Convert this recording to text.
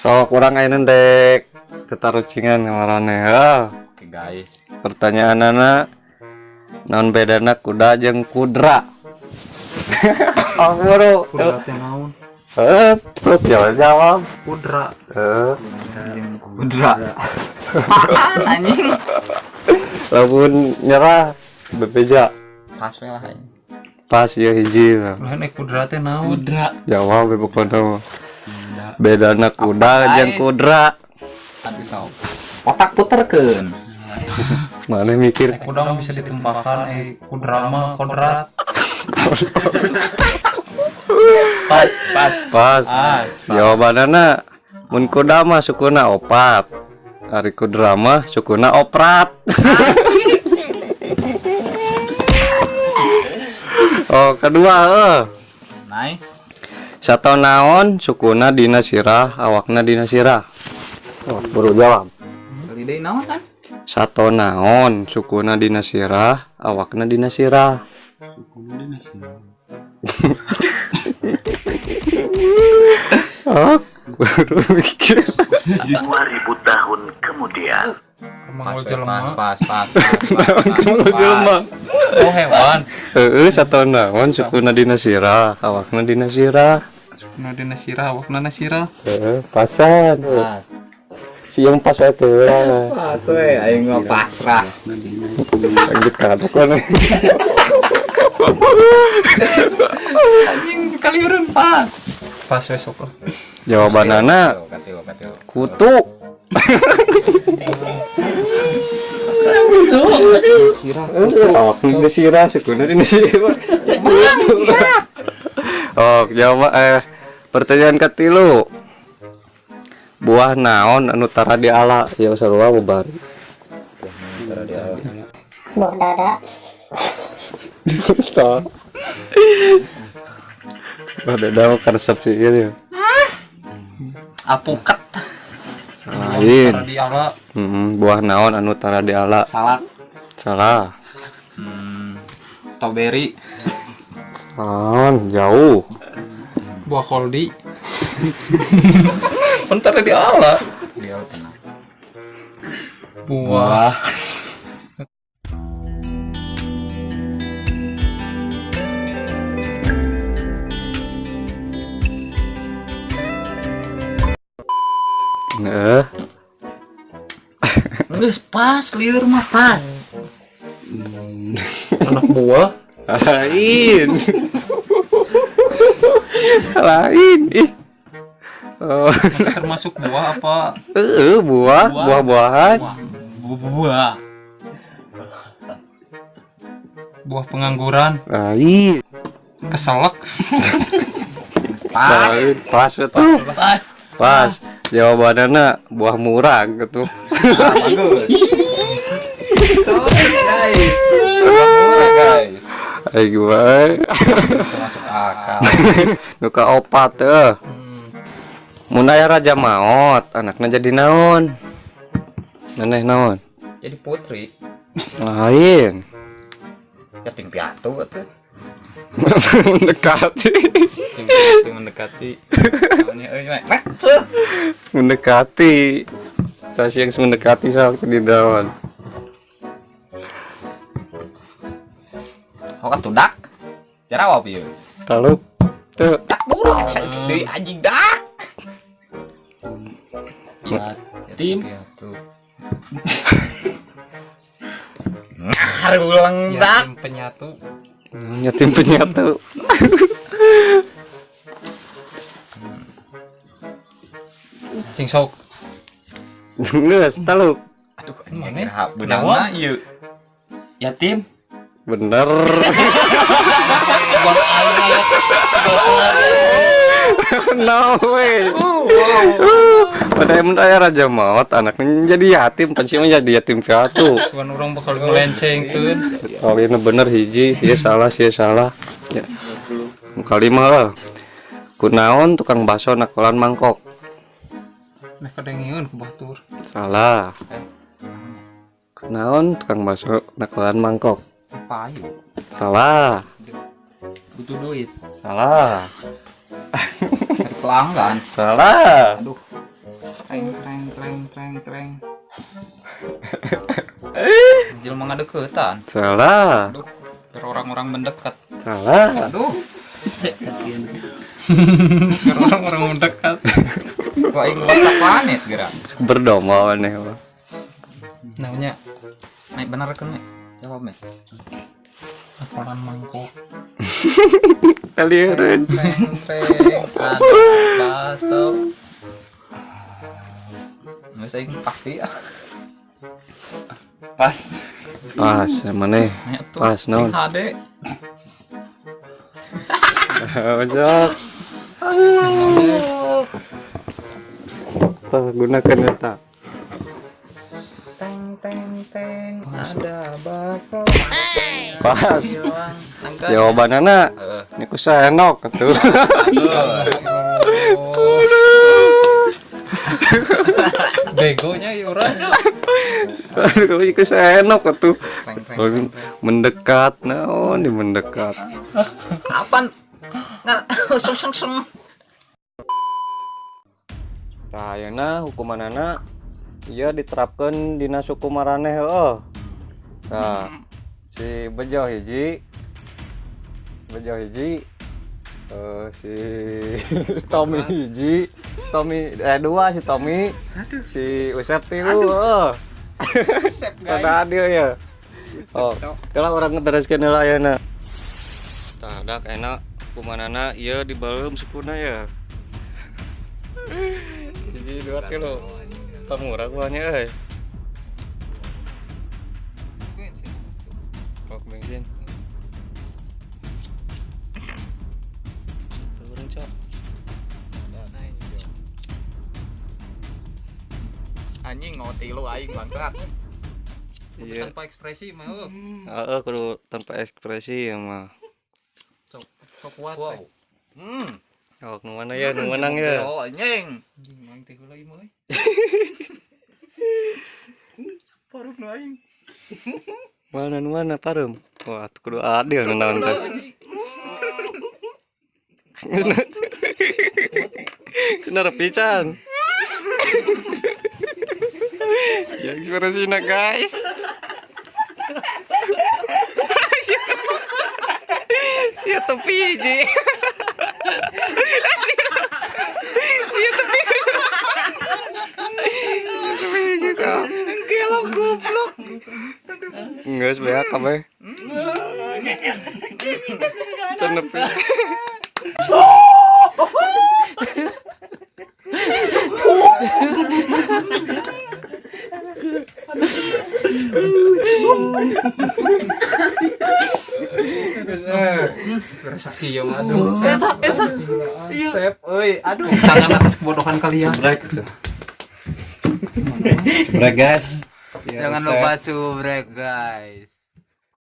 Sok urang ayeuna dek tetarucingan ngaranna heuh. Oke guys. Pertanyaanana naon bedana kuda jeung kudra? Oh, bro. Kudra teh naon? Eh, terus jawab jawab. Kudra. Eh, Kudra. Apaan anjing? Lamun nyerah bebeja. Pas we lah anjing. Pas ya hiji. Lain eh kudra teh naon? Kudra. Jawab we pokona mah. Bedana kuda jeung kudra. Aduh sok. Otak puterkeun. Mana mikir Kuda mah bisa ditumpahkan, eh kudra mah kodrat. Pas, pas. Pas. Pas. Jawabanana mun kuda mah sukuna opat. Ari kudra mah sukuna oprat. Oh, kedua heuh. Nice. Sato naon sukuna dina sirah, awakna dina sirah. Oh, buru jawab. Beli deui naon kan? Sato naon sukuna dina sirah, awakna dina sirah. Oh, baru mikir. 2000 tahun kemudian. Manggul Pas, jelema. pas, pas, pas, pas, pas, Manggul jelema. Oh hewan. Heeh, sato naon sukuna dina sirah, awakna dina sirah. Sukuna dina sirah, awakna na sirah. Heeh, pasan. Pas. Siang pas wae teh urang. Pas we, aing mah pasrah. Lanjut kadok kan. Anjing kaliurun pas. Pas we sok lah. Jawabanana Katilu, katilu. kutu. Sirah. Awakna dina sirah, sukuna dina sirah. Oh, jawab pertanyaan katilu. Buah naon anu tara diala? Ya sarua babari. Buah dada. Tah. Buah dada mah karesep sih ieu. Alpukat. Lain. Tara diala. Buah naon anu tara diala? Salak. Salah. Strawberry. Naon jauh. Buah koldi. Bentar diala. Dia tenang. Buah. Heeh. Geus pas, lieur mah pas. Anak buah. Lain. Lain ih. Oh, Masih termasuk buah apa? heeh, buah, buah-buahan. Buah. Buah pengangguran. Lain. Keselak. Pas. Lain. Pas betul. Pas. Pas. Jawabannya buah murah gitu. Bagus. Coy, guys. Murah, guys. Ayo gue. Masuk akal. Nu kaopat teh. Mun aya raja maot, anakna jadi naon? Neneh naon? Jadi putri. Lain. Yatim piatu atuh. Mendekati. Yatim piatu mendekati. Namanya euy mah. Nah, tuh. Mendekati. Tas yang mendekati sok di daun. Oh, atuh dak. Jarawab ieu. Taluk. Tuh. Dak buruk saeutik deui anjing dak. Yatim. Piatu. Ngarulang dak. Yatim penyatu. Yatim penyatu. Cing sok. Geus, taluk. Aduh, Mana? anjing beunangna ieu. Yatim. Bener. Buah aing aya. No way. Pada emang aya raja maot, anaknya jadi yatim, pan sih mah jadi yatim piatu. Cuman orang bakal melencengkeun. Oh ini bener hiji, sia salah, sia salah. Ya. Kalima lah. Kunaon tukang bakso nakolan mangkok. Nah kadengeun ku batur. Salah. Kunaon tukang bakso nakolan mangkok. Payu. Salah. Butuh duit. Salah. Cari pelanggan. Salah. Aduh. Treng treng treng treng treng. Jelema ngadeukeutan. Salah. Aduh, biar orang-orang mendekat. Salah. Aduh, Biar orang-orang mendekat. kok aing luas planet geura. Berdomba maneh mah. Namanya Mek bener kan, Mek? Jawab, Mek. apalan mangkok. Kalian. Treng treng ada bakso. Nggak aing pasti ah. Pas. Pas maneh. Mek tuh. Pas naon? Sing HD. Ojok. Tah gunakan eta. Teng teng teng ada bakso. Pas. Hilang. Nangka. Jawabanana Heeh. niku seenok atuh. Begonya ya orang. Iku seenok atuh. Treng treng. Mendekat naon di mendekat. Apaan? Ngan seng seng seng. Tah ayeuna hukumanana ieu diterapkeun dina suku maraneh heueuh. Tah si Bejo hiji, Bejo hiji, si Tommy hiji, si Tommy dua si Tommy, si Usep tilu heueuh. Sep. Kada adil ya. Oh, kalau urang ngebereskeun heula ayeuna. Tah dak enak hukumanana ieu dibeuleum sukuna ya. Hiji dua tilu. Kamu raguannya euy. Rok bensin. Turun, Cok. Anjing ngoti lu aing bangsat. Iya. Tanpa ekspresi mah eueuh. Heeh, kudu tanpa ekspresi ya mah. Sok sok kuat. Wow. Hmm. Oh, nu mana ya, nu menang ya? Oh, anjing. Anjing mang teh heula ieu mah euy. Paruh nu aing. Mana nu mana pareum? Wah, atuh kudu adil nu naon teh. Kena pican. Ya ekspresina guys. Sia tepi hiji. Sia tepi. Sia tepi hiji tah. Gelok goblok. Geus beak kabeh. Can nepi. Bersaksi ya mah aduh. Eta eta. Sep euy, aduh. Tangan atas kebodohan kalian. Break. Break guys. Jangan lupa subrek, guys.